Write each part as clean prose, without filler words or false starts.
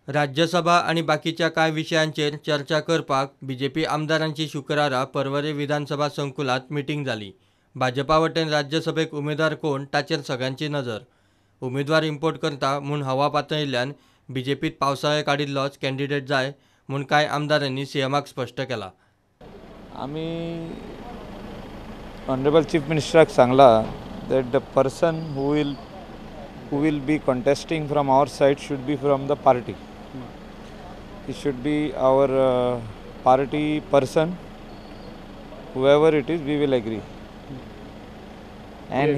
राज्यसभा आनी बाकीच्या कांय विशयांचेर चर्चा करपाक बीजेपी आमदारांची शुक्रारा पर्वरे विधानसभा संकुलांत मिटींग जाली. भाजपा वटेन राज्यसभेक उमेदवार कोण ताचेर सगळ्यांची नजर. उमेदवार इम्पोर्ट करता म्हूण हवा पातळिल्ल्यान बीजेपीत पावसाळे काडिल्लोच कॅन्डिडेट जाय म्हूण कांय आमदारांनी सीएमाक स्पश्ट केला. आमी ऑनरेबल चीफ मिनिस्टराक सांगला that the person who will be contesting from our side should be from the party. He should be our party person. Whoever it is, we will agree. And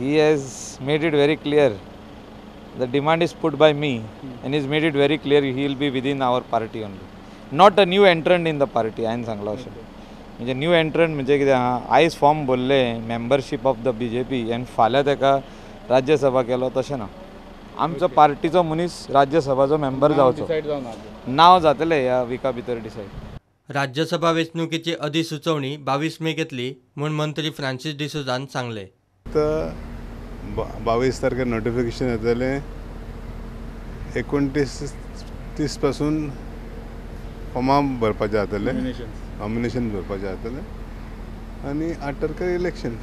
he has made it very clear. The demand is put by me, and he's made it very clear he will be within our party only. Not a new entrant in the party. हांवें सांगलां अशें. म्हणजे new एंट्रंट म्हणजे कितें आहा, आयज form भरले membership of the BJP आनी फाल्यां तेका राज्यसभा केलो तशें ना. आमचो पार्टीचो मनीस राज्यसभाचो मेंबर जावचो. नांव जातलें ह्या विका भितर डिसायड. राज्यसभा वेंचणुकेची अधिसुचोवणी 22 मेक येतली म्हूण मंत्री फ्रांसीस डिसोझान सांगलें. 22 तारखेर नोटिफिकेशन येतलें. 29-30 पासून फॉर्मां भरपाचें जातलें, नॉमिनेशन भरपाचें जातलें आनी 8 तारखेर इलेक्शन.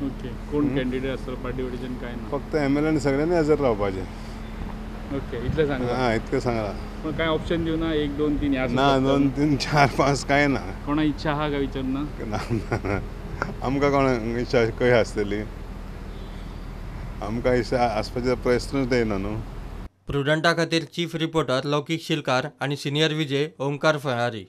ओके, कोण कॅन्डिडेट आसतलो पार्टी वटेच्यान काय ना? फक्त एम एल एन सगळ्यांनी हजर रावपाचें. ओके, इतलें सांगलां. हां, इतकें सांगलां. पूण कांय ऑप्शन दिवना 1 2 3 ह्या? ना, 2 3 4 5 कांय ना. कोणा इच्छा आहा काय विचारना? ना, आमकां कोणा इच्छा खंय आसतली? आमकां इच्छा आसपाचो प्रस्नूच येना न्हू. प्रुडंटा खातीर चीफ रिपोर्टर लौकीक शिलकार आनी सिनियर विजय ओंकार फरारी.